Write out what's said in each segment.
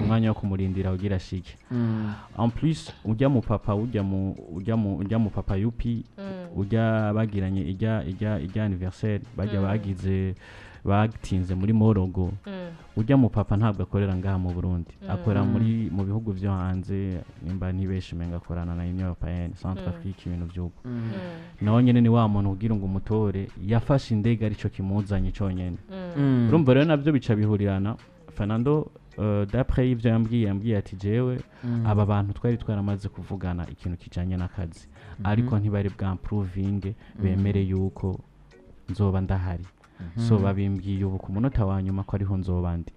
Umwanya wo kumurindira kugira ashike. En plus ujya mu papa, ujya mu papa yupi, ujya bagiranye ijya anniversaire bajya bagize batinze muri Morogo. Ujya mu papa ntabwo akorera ngaha mu Burundi, akorera mu bihugu vyo hanze. Nimba ntibeshe, umenga akorana na Union Européenne, Centrafrique, ibintu vy'uko. Nawe nyene ni wa muntu kugira ngo umutore yafashe indege, arico kimuzanye conyene. Urumva rero navyo bica bihurirana. Fernando, d'après ivyo yambwiye ati: "Jewe aba bantu twari twaramaze kuvugana ikintu kijanye n'akazi, ariko ntibari bwamprovinge bemere yuko nzoba ndahari. So babimbwiye ubu ku munota wa nyuma ko ariho nzoba ndi."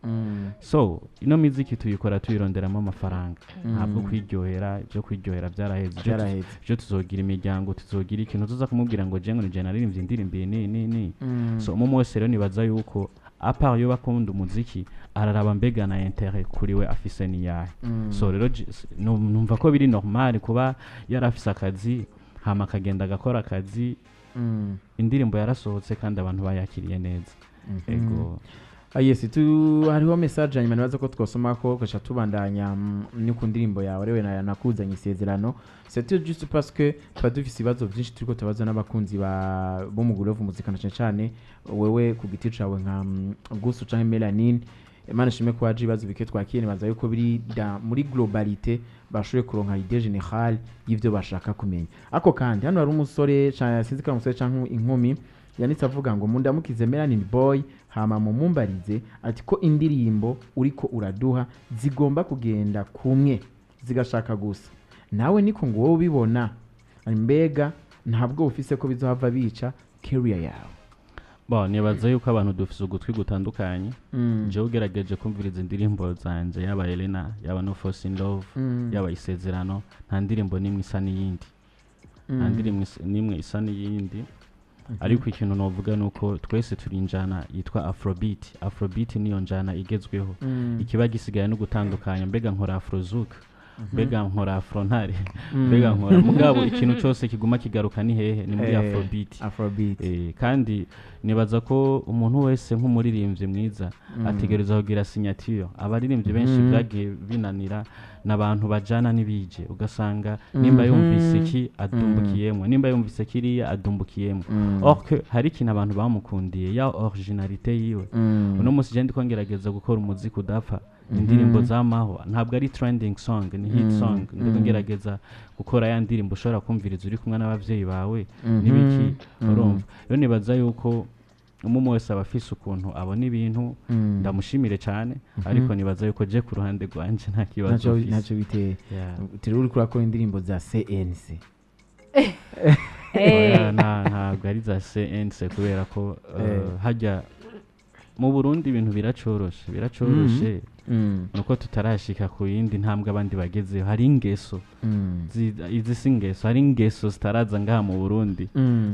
So ino miziki tuyikora tuyironderamo amafaranga, ntabwo kwiryohera. Ibyo kwiryohera byaraheze. Byaraheze. Ibyo tuzogira imiryango, tuzogira ikintu tuza kumubwira ngo je ngo ni je naririmbye indirimbo iyi ni ni ni. So umwe wese rero nibaza yuko à part yo bakunda umuziki, araraba mbega na intérêt kuri we afise niyahe. So rero numva ko biri normal kuba yarafise akazi, hama akagenda agakora akazi. Indirimbo yarasohotse kandi abantu bayakiriye neza, ego. Ah, yes, tu hariho message hanyuma nibaza ko twosoma ko gaca tubandanya ni ku ndirimbo yawe rewe nakuzanye isezerano. C'était juste parce que tuba dufise ibibazo byinshi turiko tubaza n'abakunzi ba bo mu Love Muzika, na cane cane wewe ku giti cawe nka Gusu canke Melanin. Imana ishimwe ko waje, ibibazo bike twakiye nibaza yuko biri muri globalité, bashoboye kuronka idée générale y'ivyo bashaka kumenya. Ako kandi hano hari umusore sinzi ko ari umusore canke inkumi, yanditse avuga ngo: "Mundamukize Melanin Boy, hama mumumbarize ati ko indirimbo uriko uraduha zigomba kugenda kumwe zigashaka gusa nawe niko ngo wowe ubibona, mbega ntabwo ufise ko bizohava bica career yawe?" Bon, nibaza yuko abantu dufise ugutwi gutandukanye. Jewe ugerageje kumviriza indirimbo zanje, yaba Elena, yaba No Force in Love, yaba Isezerano, nta ndirimbo n'imwe isa n'iyindi, nta ndirimbo n'imwe isa n'iyindi. Ariko ikintu novuga nuko twese turi injana yitwa afrobeat. Afrobeat niyo njana igezweho. Ikiba gisigaye no gutandukanya: mbega nkora afrozouk, mbega nkora afrontare, mbega nkora. Mugabo ikintu cyose kiguma kigaruka ni hehe? Ni muri afrobeat. Afrobeat. Kandi nibaza ko umuntu wese nk'umuririmbyi mwiza ategereza kugira signature. Abaririmbyi benshi byagiye binanira n'abantu bajana n'ibije, ugasanga nimba yumvise iki adumbukiyemo, nimba yumvise kiriya adumbukiyemo. Or que hari ikintu abantu bamukundiye, ya originalité yiwe. Uno munsi je ndiko ngerageza gukora umuziki udapfa, indirimbo zamaho. Ntabwo ari trending song, ni hit song. Ndiko ngerageza gukora ya ndirimbo ushobora kumviriza uri kumwe n'abavyeyi bawe n'ibiki. Urumva rero nibaza yuko umwe wese aba afise ukuntu abona ibintu. Ndamushimire cyane, ariko nibaza yuko je ku ruhande rwanje nta kibazo mfise. Ntacyo biteye. Yeah. Turi uriko urakora indirimbo za CNC. Oya, ntabwo ari za CNC, kubera ko hajya mu Burundi ibintu biracoroshe, biracoroshe. Nuko tutarashika ku yindi ntambwe abandi bagezeho. Hari ingeso izi si ingeso, hari ingeso zitaraza ngaha mu Burundi.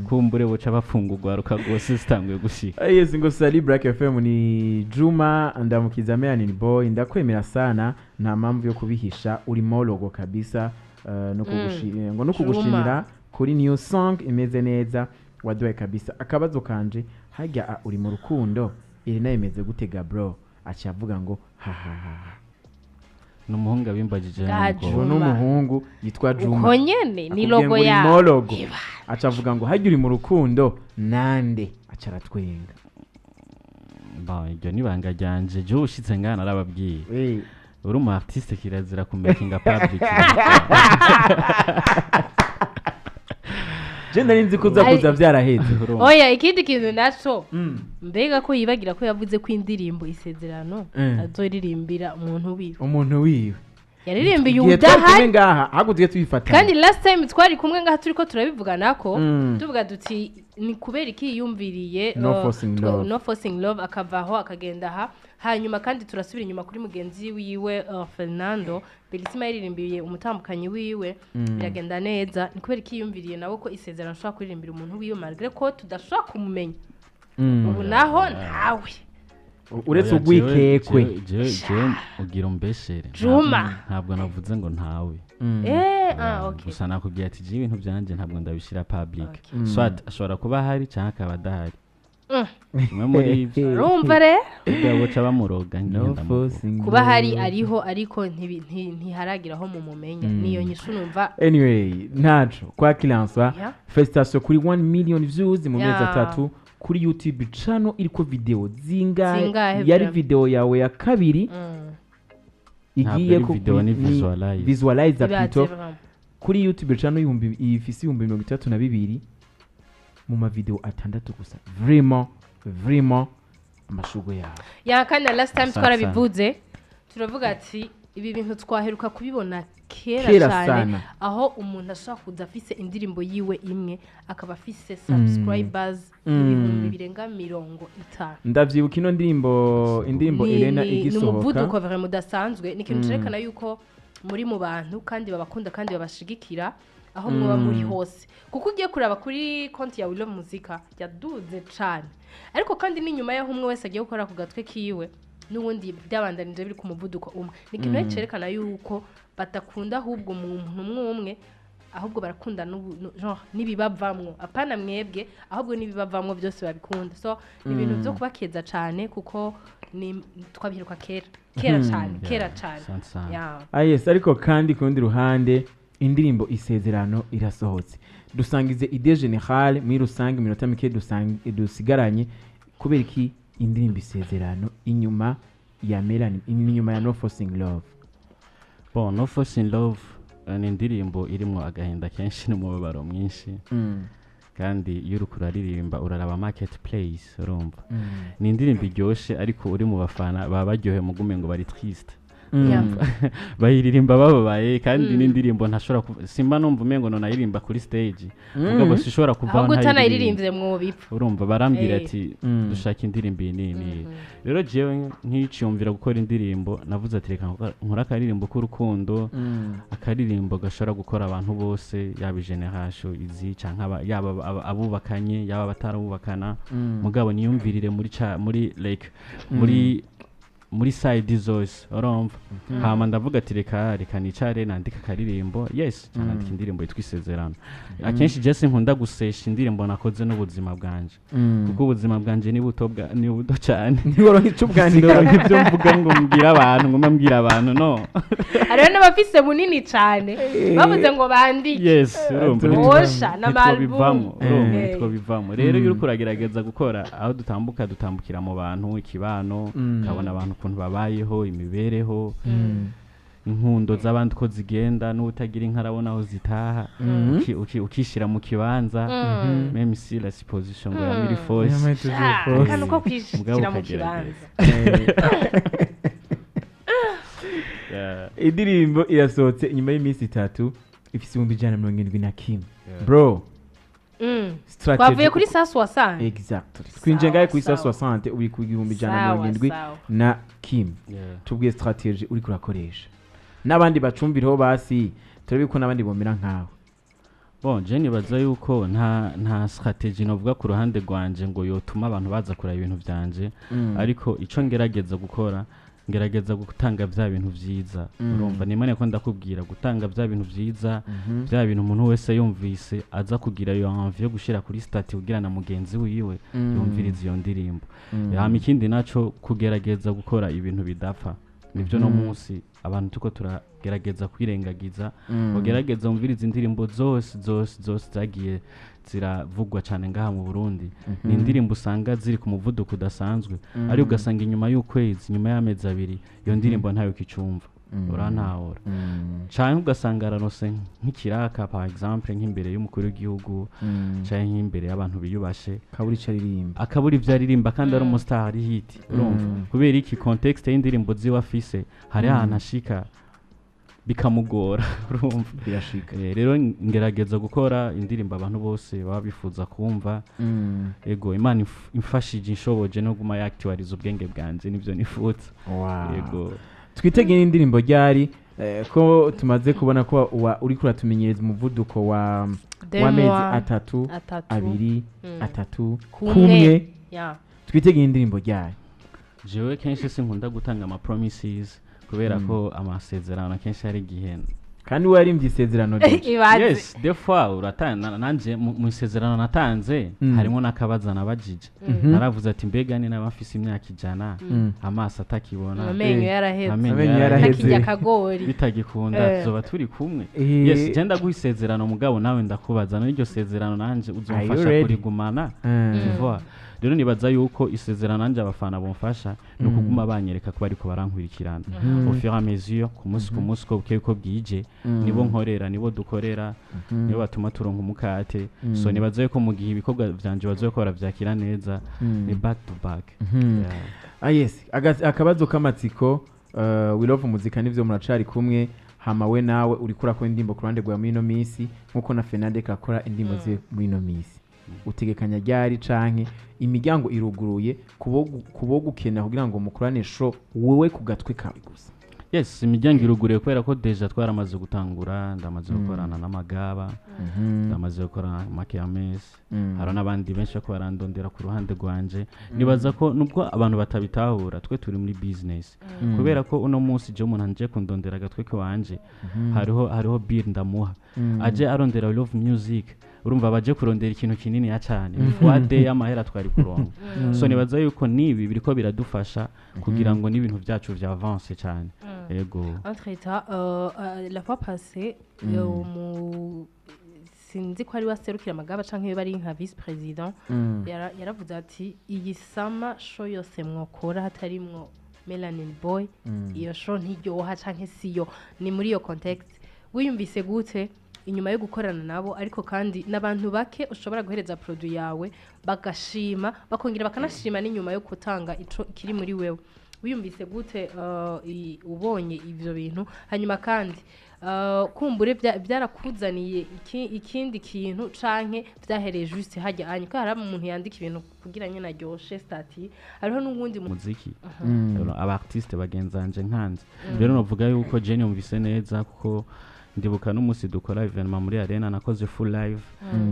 Kumbure buca bafungurwa ruka rwose zitanguye gushika. Ah, yes, ngo: "Salut Black FM, ni Juma. Ndamukiza Melanin Boy, ndakwemera sana, nta mpamvu yo kubihisha, uri mologo kabisa. No ngo no kugushimira kuri new song imeze neza waduhaye kabisa. Akabazo kanje hajya uri mu rukundo iri nayo imeze gute ga bro?" Aca avuga ngo ha ha ha ha. Ni umuhungu abimbagije. Ga n'umukobwa. Uwo ni Juma. umuhungu yitwa Juma. Uko nyene ni Akubwiye logo ngo uri yawe. mologo. Eba. Aca avuga ngo hajya uri mu rukundo nande? Aca aratwenga. Bon, iryo ni ibanga ryanje. Jewe ushitse ngaha narababwiye, uri umu artiste kirazira kumakinga public. Je nari nzi ko uza kuza byaraheze. Urumva? Oya, ikindi kintu naco, mbega ko yibagira ko yavuze ko indirimbo Isezerano azoririmbira umuntu wiwe? Umuntu wiwe. Yaririmbiye Igihe twari kumwe udahari. ngaha ahubwo tugiye tubifatanya. Kandi last time twari kumwe ngaha turiko turabivugana ko tuvuga duti ni kubera iki yiyumviriye No Forcing Love. No Forcing Love, akavaho akagenda aha. Hanyuma kandi turasubira inyuma kuri mugenzi wiwe Fernando Belisima, yaririmbiye umutambukanyi wiwe biragenda neza. Ni kubera iki yiyumviriye nawe ko Isezerano ashobora kuririmbira umuntu wiwe, malgré ko tudashobora kumumenya ubu naho ntawe? Uretse Oya, urwikekwe. Jewe ugira umbeshere. Juma. Ntabwo navuze ngo ntawe. Ah, okay. Gusa nakubwiye ati jewe ibintu byanje ntabwo ndabishira public. Okay. Soit ashobora kuba ahari cyangwa akaba adahari. Kimwe muri ivyo. Urumva rero. Burya boca bamuroga. No ngenda muvuga. forcing Kuba hari love. ariho, ariko ntiharagira aho mumumenya. Niyo nyishu numva. Anyway, ntaco kwa kilansa. Félicitations kuri 1 million views mu mezi 3 kuri YouTube channel. Iriko video zingahe? Zingahe? Yari Vraiment? video yawe ya kabiri Ntabwo igiye ari ko video, ni visualize. Visualizer. Bibaze Plutôt vraiment. kuri YouTube channel ibihumbi ifise 62,000 mu mavideo 6 gusa. Vraiment, vraiment, amashurwe yawe. Ya, kandi na last time Asante. twarabivuze, turavuga ati ibi bintu twaheruka kubibona kera Kera cyane, sana. aho umuntu ashobora kuza afise indirimbo yiwe imwe akaba afise subscribers 50,000 birenga. Ndavyibuka ino ndirimbo, indirimbo Elena Ni igisohoka. umuvuduko vraiment udasanzwe. Ni ikintu cerekana yuko muri mu bantu kandi babakunda kandi babashigikira aho mwaba muri hose, kuko ugiye kuraba kuri konti ya Willow Muzika yaduze cane, ariko kandi n'inyuma y'aho umwe wese agiye gukora ku gatwe kiwe, n'ubundi byabandanije biri ku muvuduko umwe. Ni ikintu rero cerekana yuko badakunda ahubwo umuntu umwe umwe, ahubwo barakunda genre n'ibibavamwo, apana mwebwe, ahubwo n'ibibavamwo byose babikunda. So ni ibintu byo kubakeza cane, kuko ni twabiheruka kera kera cane, kera cane. Asante sana. Yeah. Ah yes, ariko kandi ku rundi ruhande indirimbo Isezerano irasohotse. Dusangize idée générale muri rusange, iminota mike dusigaranye. Kubera iki indirimbo Isezerano inyuma ya Melanie, inyuma ya No Forcing Love? Bon, No Forcing Love ni indirimbo irimo agahinda kenshi n'umubabaro mwinshi, kandi iyo uriko uraririmba uraraba market place. Urumva ni indirimbo iryoshe, ariko uri mu bafana baba baryohewe mugume ngo bari triste, bayiririmba bababaye. Kandi n'indirimbo ntashobora simba numva umengo nonayiririmba kuri stage, mugabo sishobora kuvaho Ahubwo ntayiririmba. utanayiririmbye mwobipfa. Urumva barambwira ati dushaka indirimbo iyi n'iyi n'iyi. Rero jewe nk'iciyumvira gukora indirimbo, navuze ati reka nkore akaririmbo k'urukundo, akaririmbo gashobora gukora abantu bose, yaba generation izi canke yaba abubakanye, yaba abatarubakana, mugabo niyumvirire muri ca muri like muri side zose. Urumva hama ndavuga ati reka nicare nandika akaririmbo. Yes, nandika indirimbo yitwa Isezerano. Akenshi je sinkunda gusesha indirimbo nakoze n'ubuzima bwanje, kuko ubuzima bwanje ni buto ni buto cyane. Ntiworonka ico ubwandika. Sinoronka ibyo mvuga ngo mbwire abantu, ngo mbwire abantu, no. Hariho n'abafise munini cane bavuze ngo bandike. Yes, urumva Bosha ntitwobivamo. n'amalbum. Urumva ntitwobivamo. Rero iyo uriko uragerageza gukora, aho dutambuka dutambukira mu bantu, ikibano, ukabona abantu ukuntu babayeho, imibereho, inkundo z'abandi uko zigenda, n'utagira inka arabona aho zitaha. Ukishira mu kibanza, même si la supposition ngo ya miri force. Ah, akantu ko kwishikira Mugabo mu ukagerageza. kibanza. Yeah. Indirimbo irasohotse inyuma y'iminsi 3, ifise 171,000, bro. Strategy. Twavuye kuri sasu wasanze. Exactly, twinjiye ngahe kuri Sawa. 160, uri ku gihumbi ijana na mirongo irindwi Sawa. na kimwe. Tubwiye strategy uriko urakoresha n'abandi bacumbireho, basi turabe ko n'abandi bomera nkawe. Bon, je nibaza yuko nta strategy novuga ku ruhande rwanje ngo yotuma abantu baza kuraba ibintu vyanje, ariko ico ngerageza gukora, ngerageza gutanga vya bintu vyiza. Urumva nimane ko ndakubwira gutanga vya bintu vyiza, vya bintu umuntu wese yumvise aza kugira iyo envie yo gushira kuri statut kugira na mugenzi wiwe yumvirize iyo ndirimbo. Hama ikindi naco, kugerageza gukora ibintu bidapfa, nivyo no munsi abantu tuko turagerageza kwirengagiza. Ugerageza wumvirize indirimbo zose zose zose zagiye ziravugwa cyane ngaha mu Burundi, ni indirimbo usanga ziri ku muvuduko udasanzwe, ariko ugasanga inyuma y'ukwezi, inyuma y'amezi 2, iyo ndirimbo ntayo kicumva, urantahura? Canke ugasanga aranose nk'ikiraka, par exemple nk'imbere y'umukuru w'igihugu canke nk'imbere y'abantu biyubashe, Kabura ico aririmba. Akabura ivyo aririmba kandi ari umustar, ari hit. Urumva kubera iki? Context y'indirimbo ziwe afise, hari ahantu ashika bikamugora, urumva. Birashika. Rero ngerageza gukora indirimbo abantu bose baba bifuza kumva. Ego, Imana imfashije, inshoboje no guma yaktualiza ubwenge bwanje, nivyo nifuza. Ego. Twitege n'indirimbo ryari, ko tumaze kubona ko uriko uratumenyereza umuvuduko wa w'amezi 3, 3, 2, 3 Kumwe. Kumwe. Ya. Twitege indirimbo ryari? Jewe kenshi sinkunda gutanga ama promises, kubera ko amasezerano kenshi hari igihe Kandi we yarimbye isezerano rye. Ibaze. Yes, des fois uratana nanje mu isezerano natanze harimo n'akabaza nabajije. Naravuze ati mbega ni naba mfise imyaka 100, amaso atakibona, amenyo yaraheze, amenyo Amenyo yaraheze, yaraheze. ntakirya akagori, bitagikunda, tuzoba turi kumwe. Yes, je ndaguha isezerano, mugabo nawe ndakubaza n'iryo sezerano nanje uzomfasha ready? kurigumana? Tu vois? Rero nibaza yuko isezerano nanje abafana bomfasha ni ukuguma banyereka ko bariko barankurikirana au fur et à mesure, ku munsi ku munsi, uko bukeye uko bwije. Nibo nkorera, nibo dukorera, nibo batuma turonka umukate. So nibaza yuko mu gihe ibikorwa vyanje bazoba baravyakira neza, ni back to back. Yeah. Ah yes, akabazo k'amatsiko, We Love Muzika nivyo muracari kumwe? Hama we nawe uriko urakora indirimbo ku ruhande rwawe muri ino minsi, nkuko na Fernande akora indirimbo ze muri ino minsi? Utegekanya ryari, canke imiryango iruguruye kubo gukenera kugira ngo mukorane show, wowe ku gatwe kawe gusa? Yes, imiryango iruguruye, kubera ko déjà twaramaze gutangura. Ndamaze gukorana n'amagaba, ndamaze gukorana na makiames, hari n'abandi benshi bariko barandondera ku ruhande rwanje. Nibaza ko nubwo abantu batabitahura, twe turi muri business, kubera ko uno munsi je umuntu anje kundondera agatwe wanje, hariho bill ndamuha. Aje arondera We Love Music, urumva baje kurondera ikintu kinini ya cyane, fois deux y'amahera twari kuronka. So nibaza yuko nibi biriko biradufasha kugira ngo n'ibintu byacu vyavance cyane. Yego. Entre temps, la fois passée, mu sinzi ko ari waserukira amagaba canke iyo bari nka vice président, yaravuze ati iyi sama show yose mwokora hatarimwo Melanin Boy, iyo show ntiryoha canke siyo. Ni muri iyo context wiyumvise gute inyuma yo gukorana nabo? Ariko kandi n'abantu bake ushobora guhereza produit yawe bagashima, bakongera bakanashima n'inyuma yo gutanga ico kiri muri wewe. Wiyumvise gute ubonye ivyo bintu? Hanyuma kandi kumbure byarakuzaniye ikindi kintu, canke vyahereye juste hajya anye ko hari umuntu yandika ibintu kugira nyene aryoshe statut, hariho n'uwundi muziki? Rero aba artiste bagenzanje nkanze rero novuga yuko je numvise neza, kuko ndibuka n'umunsi dukora événement muri arena, nakoze full live,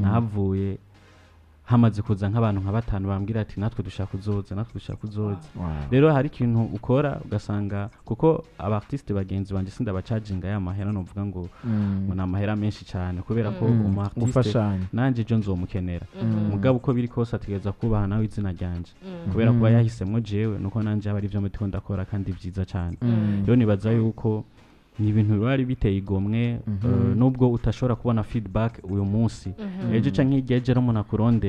nahavuye hamaze kuza nk'abantu nka batanu bambwira ati natwe dushaka kuzoza, natwe dushaka kuzoza. Rero hari ikintu ukora ugasanga, kuko aba artiste bagenzi banje sindabacaginga ya mahera novuga ngo ni amahera menshi cyane, kubera ko umu artiste gufashanya nanje ejo nzomukenera. Mugabo uko biri kose ategereza kubaha nawe izina ryanje, kubera kuba yahisemwo jewe nuko nanje aba ari byo ndiko ndakora kandi byiza cyane. Rero nibaza yuko ni ibintu biba ari biteye igomwe, nubwo utashobora kubona feedback uyu munsi, ejo canke hirya ejo rero umuntu akurondera.